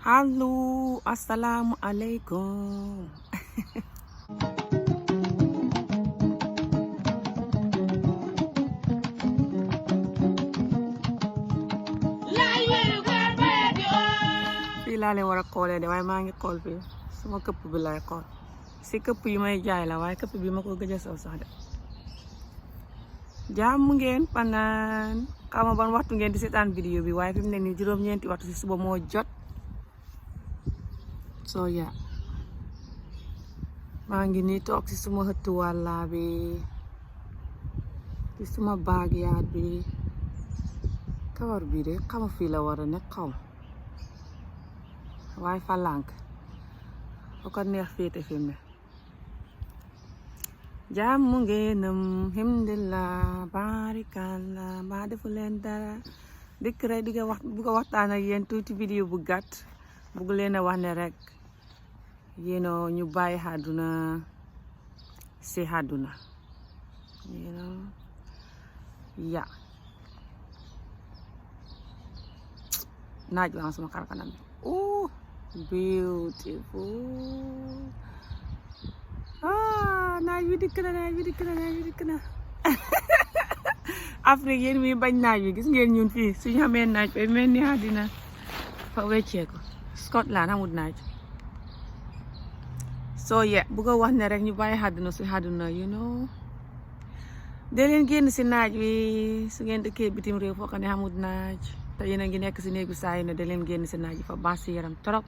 Halo, assalamualaikum. fii laa leen war a koolee de waaye maa ngi kool fii suma këpp bi lay kool si këpp yi may jaay la waaye këpp bi ma ko gëj a sol sax de. jàmm ngeen fanaan xaw ma ban waxtu ngeen di seetaan vidéo bi waaye fi mu ne nii juróom-ñeenti waxtu si suba moo jot. soo ya maa ngi nii toog si suma xëttu wàllaa bi ci suma baag yaat bi kawar bi de xama fii la war a nekk xaw waaye fa lànk foo ko neex féete fi mu ne. jàmm ngeenam alhamdulillah barikalla mbaa defu leen dara dikk rek di bu ko waxtaan ak yéen tuuti vidéo bu gàtt bugg leen a wax ne rek yéeno ñu bàyyi àdduna si àdduna ya naaj waa sama xarkanam bi beautiful naaj bi dikk na Afrique yéen mi bañ naaj bi gis ngeen ñun fii suñu xamee naaj fay mel ni àddina fa wecceeku Scotland amul naaj soo bu ko wax ne rek ñu bàyyi àdduna si àdduna de leen génn si naaj wi su ngeen dëkkee bitim réew foo ko ne amul naaj te yéen a ngi nekk si néeg bi saa yi ne de leen génn si naaj bi fa baax si yaram trop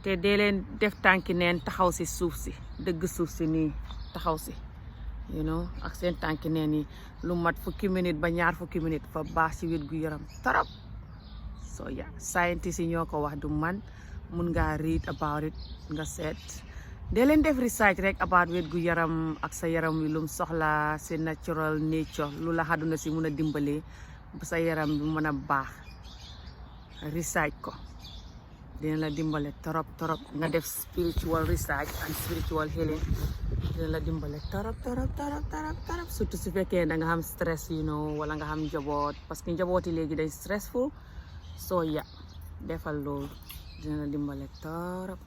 te dee leen def tànki neen taxaw si suuf si dëgg suuf si nii taxaw si ak seen tànki neen yi lu mat fukki minute ba ñaar fukki minute fa baax si wér gu yaram trop soo scientist yi ñoo ko wax du man mun ngaa read about it nga seet dee leen def research rek about wér gu yaram ak sa yaram wi lum soxla si natural nature lu la àdduna si mun a dimbalee ba sa yaram bi mën a baax research ko dina la dimbale torop nga def spiritual research and spiritual healing dina la dimbale torop surtout su fekkee da nga xam stress wala nga xam njaboot parce que njaboot yi léegi day stressful soo defal loolu dina la dimbale torop.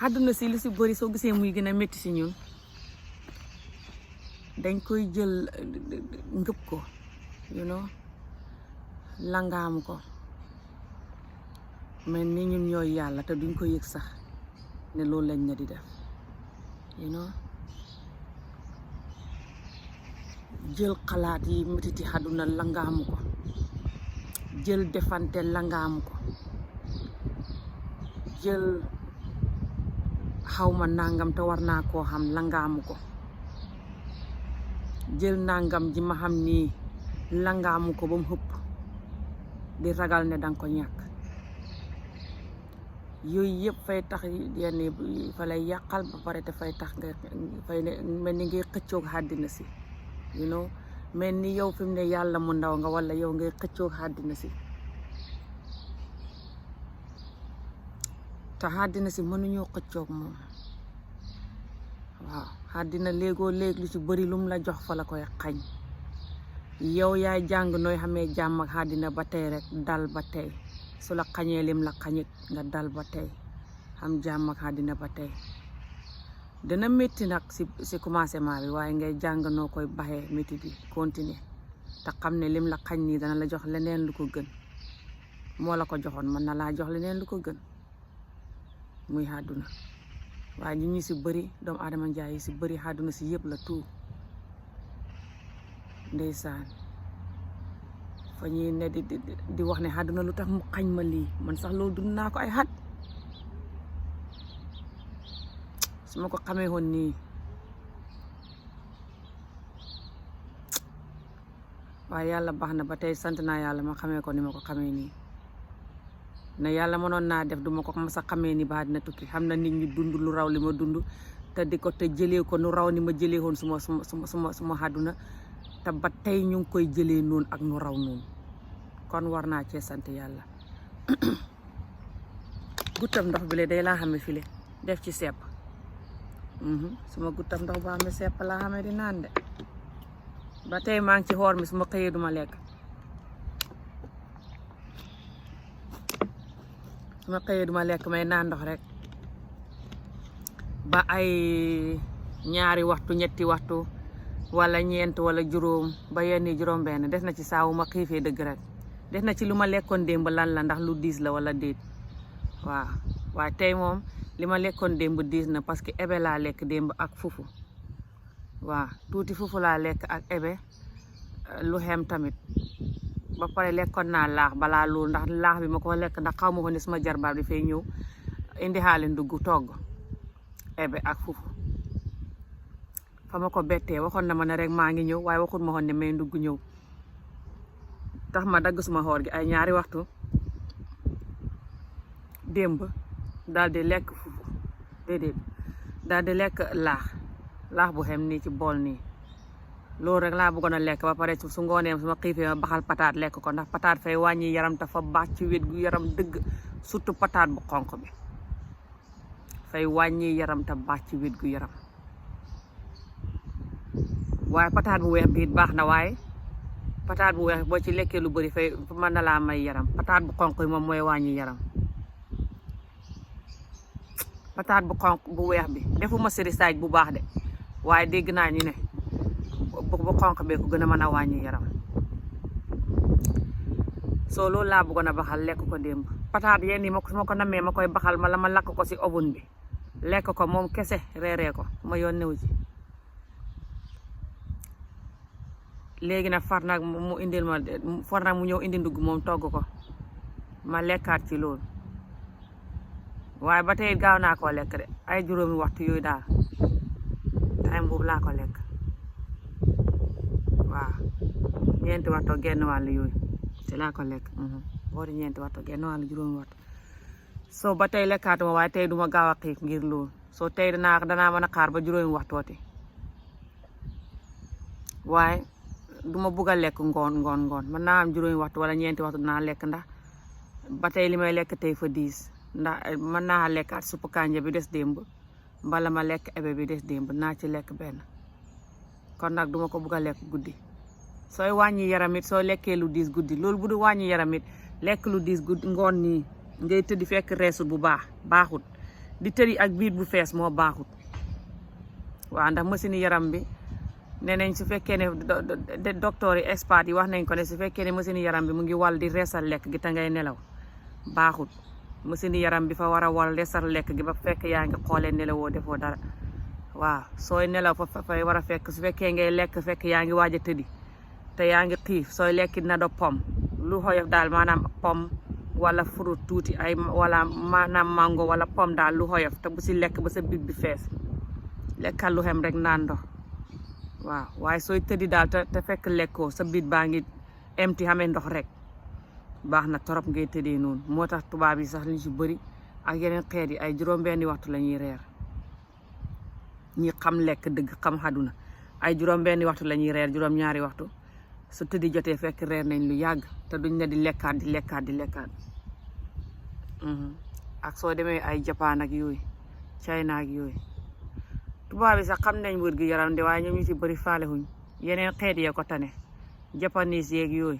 àdduna si lu si bëri soo gisee muy gën a métti si ñun dañ koy jël ngëp ko langaamu ko mais ni ñun ñooy yàlla te duñ ko yëg sax ne loolu lañ ne di def jël xalaat yi metiti àdduna langaamu ko jël defante langaamu ko jël xawma nangam te war naa koo xam langaamu ko jël nangam ji ma xam nii langaamu ko ba mu xëpp di ragal ne danga ko ñàkk yooyu yëpp fay tax yenn fa lay yàqal ba pare te fay tax nga fay ne mel ni ngay xëccoog àddina si mel ni yow fi mu ne yàlla mu ndaw nga wala yow ngay xëccoog àddina si te àddina si mënuñoo xëccoog moom waaw àddina léegoo léeg lu ci bëri lum la jox fa la koy xañ yow yaay jàng nooy xamee jàmm ak àddina ba tey rek dal ba tey su la xañee lim la xañit nga dal ba tey xam jàmm ak àddina ba tey dana métti nag si commencement bi waaye ngay jàng noo koy baxee métti bi continuer te xam ne lim la xañ nii dana la jox leneen lu ko gën moo la ko joxoon mën na laa jox leneen lu ko gën muy àdduna waaye ñu si bëri doomu aadama njaay yi si bëri àdduna si yëpp la tuut ndeysaan fa ñuy ne di wax ne àdduna lu tax mu xañ ma lii man sax loolu dund naa ko ay xat su ma ko xamee woon nii waaye yàlla baax na ba tey sant naa yàlla ma xamee ko ni ma ko xamee nii ne yàlla mënoon naa def duma ko masa xamee ni ba dina tukki xam na nit ñi dund lu raw li ma dund te di ko te jëlee ko nu raw ni ma jëlee woon suma àdduna te ba tey ñu ngi koy jëlee noonu ak nu raw noonu kon war naa cee sant yàlla guttam ndox bi le day laa xame file def ci sepp suma guttam ndox bu xame sepp laa xame di naan de ba tey maa ngi ci xoor mi suma xëyee duma lekk su ma xëyee duma lekk may naan ndox rek ba ay ñaari waxtu ñetti waxtu wala ñeent wala juróom ba yenn juróom benn des na ci saa wu ma xiifee dëgg rek des na ci lu ma lekkoon démb lan la ndax lu diis la wala déet waaw waaye tey moom li ma lekkoon démb diis na parce que ebe laa lekk démb ak fufu waaw tuuti fufu laa lekk ak ebe lu xem tamit ba pare lekkoon naa laax balaa loolu ndax laax bi ma ko lekk ndax xaw ma ko ne suma jarbaab di fay ñëw indi xaale ndugg togg ebe ak fufu fa ma ko bettee waxoon na ma ne rek maa ngi ñëw waaye waxut ma xoon ne may ndugg ñëw tax ma dagg suma xoor gi ay ñaari waxtu démb daal di lekk fufu déedéet daal di lekk laax bu xem nii ci bool nii loolu rek laa bëggoon a lekk ba pare su ngooneem su ma xiifee ma baxal pataat lekk ko ndax pataat fay wàññi yaram dafa baax ci wét gu yaram dëgg surtout pataat bu xonq bi fay wàññi yaram te baax ci wét gu yaram waaye pataat bu weex bi it baax na waaye pataat bu weex boo ci lekkee lu bëri fay mën na laa may yaram pataat bu xonq yi moom mooy wàññi yaram pataat bu xonq bu weex bi defuma sérisaaj bu baax de waaye dégg naa ñu ne bu xonq bee ko gën a mën a wàññi yaram soo loolu laa bëggoon a baxal lekk ko démb pataat yenn yi su ma ko namee ma koy baxal ma la ma lakk ko si oven bi lekk ko moom kese reeree ko ma yoon new ci léegi nag far nag mu ñëw indi ndugg moom togg ko ma lekkaat ci loolu waaye ba tey gaaw naa koo lekk de ay juróomi waxtu yooyu daal time boobu laa ko lekk waaw ñeenti waxtu genn wàll yooyu ci laa ko lekk boori ñeenti waxtu genn wàll juróomi waxtu soo ba tey lekkaatuma waaye tey duma gaaw a xiif ngir loolu soo tey danaa mën a xaar ba juróomi waxtooti waaye duma bugg a lekk ngoon mën naa am juróomi waxtu wala ñeenti waxtu dinaa lekk ndax ba tey li may lekk tey fa diis ndax mën naa lekkaat suppu kànja bi des démb mbala ma lekk ebe bi des démb naa ci lekk benn kon nag duma ko bugg a lekk guddi sooy wàññi yaram it soo lekkee lu diis guddi loolu bu du wàññi yaram it lekk lu diis guddi ngoon nii ngay tëddi fekk reesut bu baaxut di tëddi ak biir bu fees moo baaxut waaw ndax machine yaram bi nee nañ su fekkee ne docteur yi expert yi wax nañ ko ne su fekkee ne machine yaram bi mu ngi wal di reesal lekk gi te ngay nelaw baaxut machine yaram bi fa war a wal reesal lekk gi ba fekk yaa ngi xoolee nelawoo defoo dara waaw sooy nelaw fa fay war a fekk su fekkee ngay lekk fekk yaa ngi waaj a tëddi te yaa ngi xiif sooy lekkit na do pom lu xoyof daal maanaam pom wala fruit tuuti ay wala maanaam mango wala pom daal lu xoyof te bu si lekk ba sa bit bi fees lekkal lu xem rek naan ndox waaw waaye sooy tëddi daal te fekk lekkoo sa bit baa ngi empty xamee ndox rek baax na torop ngay tëddee noonu moo tax tubaab yi sax li ci bëri ak yeneen xeet yi ay juróom-benni waxtu la ñuy reer ñi xam lekk dëgg xam xaduna ay juróom-benni waxtu la ñuy reer juróom-ñaari waxtu su tëddi jotee fekk reer nañ lu yàgg te duñ ne di lekkaat ak soo demee ay Japan ak yooyu China ak yooyu tubaab yi sax xam nañ wér gi yaram de waaye ñoom ñu ci bëri faale huñ yeneen xeet yee ko tane japanese yeeg yooyu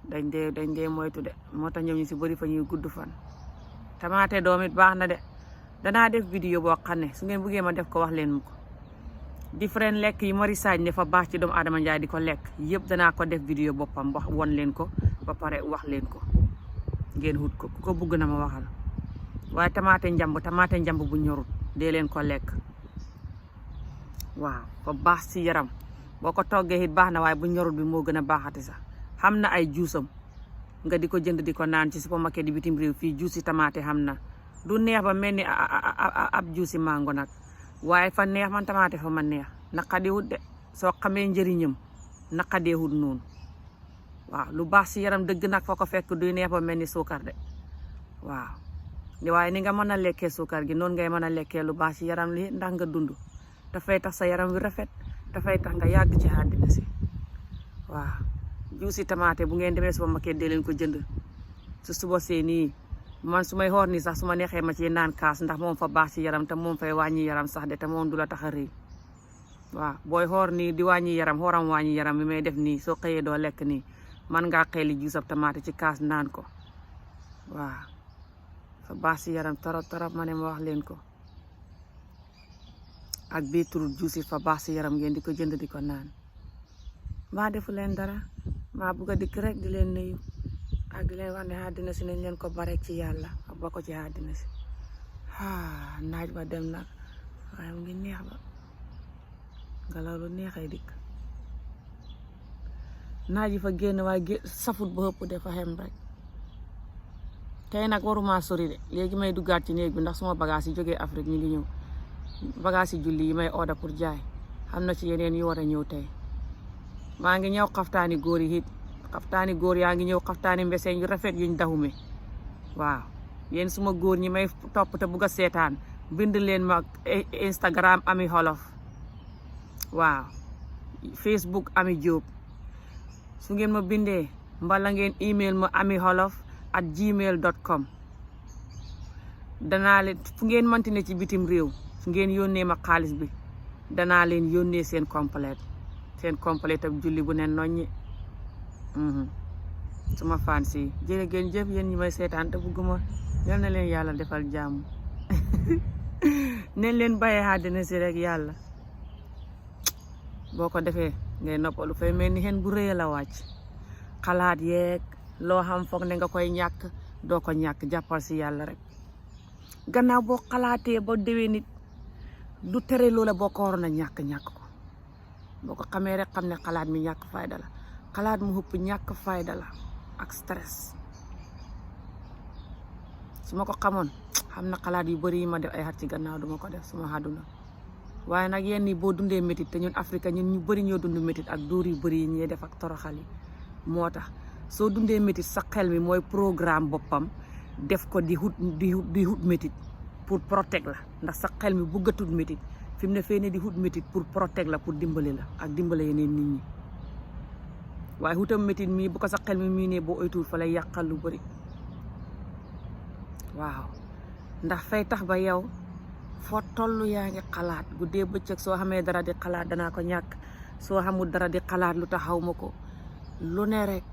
dañ dee moytu de moo tax ñoom ñu ci bëri fa ñuy gudd fan tamaate doom it baax na de danaa def vidéo boo xam ne su ngeen buggee ma def ko wax leen mu ko différent lekk yi mari saaj ne fa baax ci doomu Adama Njaay di ko lekk yëpp danaa ko def vidéo boppam wax won leen ko ba pare wax leen ko ngeen wut ko ku ko bugg na ma waxal waaye tamaate njamb bu ñorut dee leen ko lekk waaw fa baax ci yaram boo ko toggee it baax na waaye bu ñorut bi moo gën a baaxati sax xam na ay juusam nga di ko jënd di ko naan ci supermarché di bitim réew fii juusi tamaate xam na du neex ba mel ni ab juusi mango nag waaye fa neex man tamaate fa ma neex naqadeewut de soo xamee njëriñam naqadeewut noonu waaw lu baax ci yaram dëgg nag foo ko fekk du neex ba mel ni suukar de waaw waaye ni nga mën a lekkee suukar gi noonu ngay mën a lekkee lu baax ci yaram li ndax nga dund dafay tax sa yaram wi rafet dafay tax nga yàgg ci àddina si waaw juusi tamaate bu ngeen demee supermarché dee leen ko jënd su suba see nii man su may xoor nii sax su ma neexee ma ci naan kaas ndax moom fa baax ci yaram te moom fay wàññi yaram sax de te moom du la tax a rëy waaw booy xoor nii di wàññi yaram xooram wàññi yaram bi may def nii soo xëyee doo lekk nii man ngaa xëyli juusab tamaate ci kaas naan ko waaw fa baax si yaram torop ma ne ma wax leen ko ak beetroot juice fa baax si yaram ngeen di ko jënd di ko naan maa defu leen dara maa bugg a dikk rek di leen nuyu ak di leen wax ne àddina si nañ leen ko barek ci yàlla ak ba ko ci àddina si naaj ba dem nag waaye mu ngi neex ba ngelaw lu neexay dikk naaj yi fa génn waaye safut ba ëpp dafa xem rek tey nag waruma sori de léegi may duggaat ci néeg bi ndax suma bagage yi jógee Afrique ñu ngi ñëw bagage yi julli yi may order pour jaay xam na ci yeneen yu war a ñëw tey maa ngi ñëw xaftaani góor yi it xaftaani góor yaa ngi ñëw xaftaani mbeseñ yu rafet yuñ daxume waaw yéen suma góor ñi may topp te bugg a seetaan bind leen ma Instagram Ami Olof waaw Facebook Ami Jobe su ngeen ma bindee mbala ngeen email ma amiolof@gmail.com danaa leen fu ngeen manti ne ci bitim réew su ngeen yónnee ma xaalis bi danaa leen yónnee seen complète ak julli bu ne noññi suma fan si jërë ngeen jëf yéen ñi may seetaan te bugguma yal na leen yàlla defal jàmm neen leen bàyyee àddina si rek yàlla boo ko defee ngay noppalu fay mel ni xen bu rëy la wàcc xalaat yeeg loo xam foog ne nga koy ñàkk doo ko ñàkk jàppal si yàlla rek gannaaw boo xalaatee ba déwee nit du tere loola boo ko waroon a ñàkk ko boo ko xamee rek xam ne xalaat mi ñàkk fayda la xalaat mu ëpp ñàkk fayda la ak stress su ma ko xamoon xam na xalaat yu bari yi ma def ay xat ci gannaaw duma ko def suma àdduna waaye nag yenn yi boo dundee métit te ñun Afrique ñun ñu bëri ñoo dund métit ak dóor yu bëri yi ñuy def ak toroxal yi moo tax soo dundee métit sa xel mi mooy programme boppam def ko di hut métit pour protect la ndax sa xel mi buggatut métit fi mu ne fee ne di hut métit pour protect la pour dimbali la ak dimbale yeneen nit ñi waaye hutam métit mii bu ko sa xel mi mii ne boo oytuwul fa lay yàqal lu bëri waaw ndax fay tax ba yow foo toll yaa ngi xalaat guddee bëccëg soo xamee dara di xalaat danaa ko ñàkk soo xamul dara di xalaat lu taxaw ma ko lu ne rek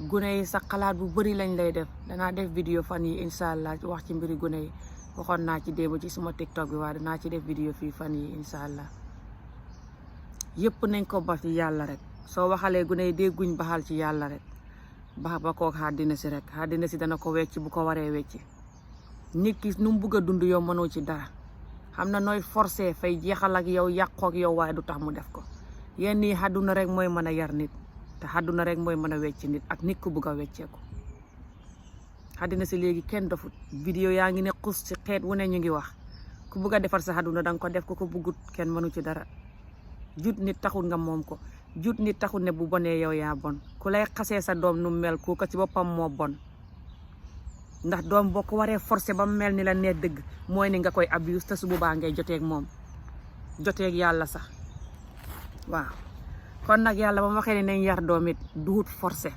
gune yi sa xalaat bu bëri lañ lay def danaa def vidéo fan yi incha allah wax ci mbiri gune yi waxoon naa ci démb ci suma TikTok bi waaye danaa ci def vidéo fii fan yi incha allah yëpp nañ ko ba ci yàlla rek soo waxalee gune yi dégguñ baxal ci yàlla rek ba koo àddina si rek àddina si dana ko wecc bu ko waree wecc nit ki nu mu bugg a dund yow mënoo ci dara xam na nooy forcé fay jeexal ak yow yàqoo ak yow waaye du tax mu def ko yenn yi àdduna rek mooy mën a yar nit te àdduna rek mooy mën a wecc nit ak nit ku bugg a wecceeku àddina si léegi kenn dofut vidéo yaa ngi ne xus ci xeet wu ne ñu ngi wax ku bugg a defar sa àdduna danga ko def ko buggut kenn mënu ci dara jut nit taxul nga moom ko jut nit taxul ne bu bonee yow yaa bon ku lay xasee sa doom nu mel kooka ci boppam moo bon ndax doom boo ko waree forcé ba mu mel ni la nee dëgg mooy ni nga koy abuse te su boobaa ngay joteeg moom joteeg yàlla sax waaw kon nag yàlla ba ma waxee ne nañ yar doom it duut forcé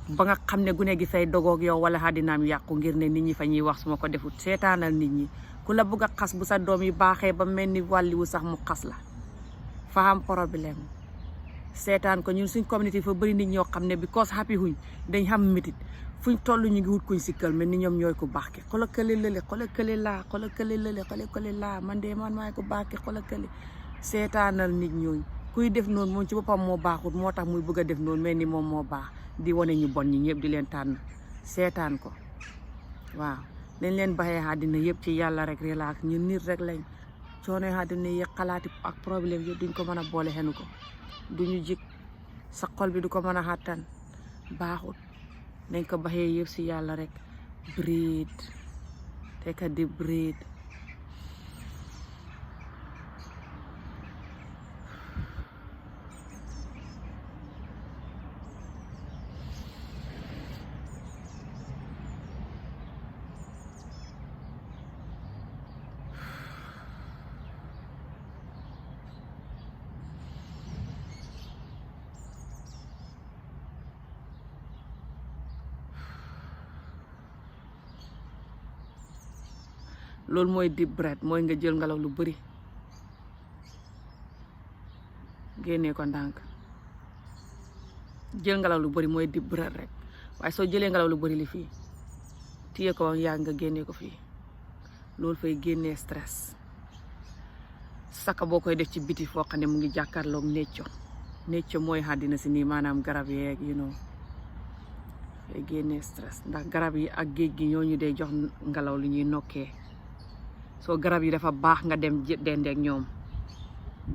ba nga xam ne gune gi fay dogoog yow wala àddinaam yàqu ngir ne nit ñi fa ñuy wax su ma ko defut seetaanal nit ñi ku la bëgg a xas bu sa doom yi baaxee ba mel ni wàlliwu sax mu xas la fa am problème seetaan ko ñun suñ communauté fa bëri nit ñoo xam ne because happy huñ dañ xam métit fuñ toll ñu ngi wut kuñ sikkal mel ni ñoom ñooy ko baax ki xoolal kële lële xoolal kële laa xoolal kële lële xoolal kële laa man de man maay ko baax ki xoolal kële seetaanal nit ñooñu kuy def noonu moom ci boppam moo baaxut moo tax muy bëgg a def noonu mel ni moom moo baax di wane ñu bon ñi ñëpp di leen tànn seetaan ko waaw dañ leen baxee àddina yëpp ci yàlla rek relax ñun nit rek lañ coono àddina yi xalaati ak problème yëpp duñ ko mën a boole xenu ko duñu jik sa xol bi du ko mën a xàttan baaxut nañ ko baxee yëpp si yàlla rek breathe take a deep breath loolu mooy deep breath mooy nga jël ngelaw lu bari génnee ko ndànk jël ngelaw lu bari mooy deep breath rek waaye soo jëlee ngelaw lu bari li fii téye ko yaa nga génnee ko fii loolu fay génnee stress saka boo koy def ci biti foo xam ne mu ngi jàkkaarloog necco mooy àddina si nii maanaam garab yeeg fay génnee stress ndax garab yi ak géej gi ñooñu dee jox ngelaw li ñuy nokkee soo garab yi dafa baax nga dem dendeeg ñoom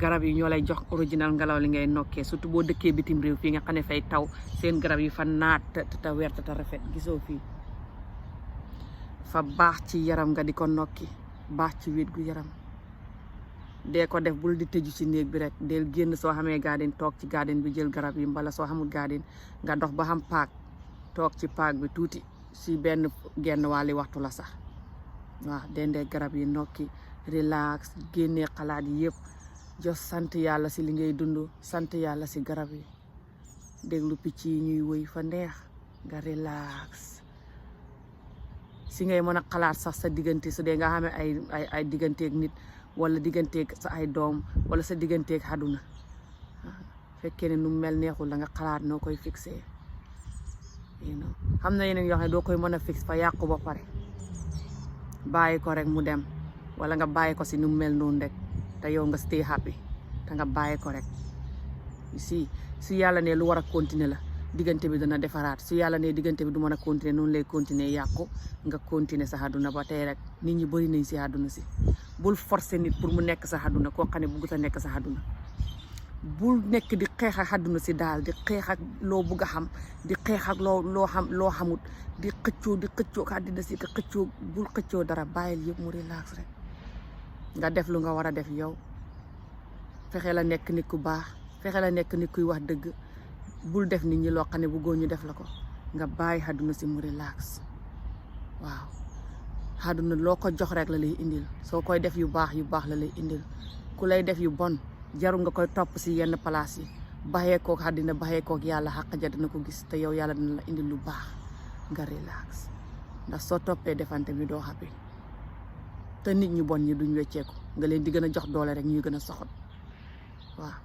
garab yi ñoo lay jox original ngelaw li ngay nokkee surtout boo dëkkee bitim réew fii nga xam ne fay taw seen garab yi fa naat te wert te rafet gisoo fii fa baax ci yaram nga di ko nokki baax ci wét gu yaram dee ko def bul di tëju ci néeg bi rek del génn soo xamee garden toog ci garden bi jël garab yi mbala soo xamul garden nga dox ba xam paak toog ci paak bi tuuti si benn genn wàlli waxtu la sax waaw dendee garab yi nokki relax génnee xalaat yi yëpp jos sant yàlla si li ngay dund sant yàlla si garab yi déglu picc yi ñuy wëy fa neex nga relax si ngay mën a xalaat sax sa diggante su dee nga xamee ay digganteeg nit wala digganteeg sa ay doom wala sa digganteeg àdduna fekkee ne nu mel neexul la nga xalaat noo koy fixé xam na yeneen yoo xam ne doo koy mën a fix fa yàqu ba pare bàyyi ko rek mu dem wala nga bàyyi ko si nu mel noonu rek te yow nga stay happy te nga bàyyi ko rek si yàlla ne lu war a continuer la diggante bi dana defaraat su yàlla ne diggante bi du mën a continuer noonu lay continuer yàqu nga continuer sa àdduna ba tey rek nit ñi bëri nañ si àdduna si bul forcer nit pour mu nekk sa àdduna koo xam ne bëggut a nekk sa àdduna bul nekk di xeex ak àdduna si daal di xeex ak loo bëgg a xam di xeex ak loo xamut di xëccoo ak àddina si ka xëccoo bul xëccoo dara bàyyil yëpp mu relax rek nga def lu nga war a def yow fexe la nekk nit ku baax fexe la nekk nit kuy wax dëgg bul def nit ñi loo xam ne bëggoo ñu def la ko nga bàyyi àdduna si mu relax waaw àdduna loo ko jox rek la lay indil soo koy def yu baax la lay indil ku lay def yu bon jarul nga koy topp si yenn place yi baxee kook àddina baxee kook yàlla xàq ja dina ko gis te yow yàlla dina la indil lu baax nga relax ndax soo toppee defante bi doo happy te nit ñu bon ñi duñ wecceeku nga leen di gën a jox doole rek ñuy gën a soxot waaw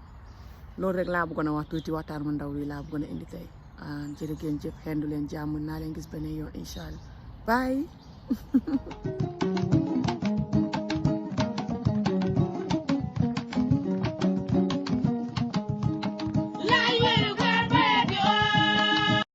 loolu rek laa bëggoon a wax tuuti waxtaan mu ndaw wi laa bëggoon a indi tey jërë ngeen jëf xendu leen jàmm naa leen gis beneen yoon incha allah bye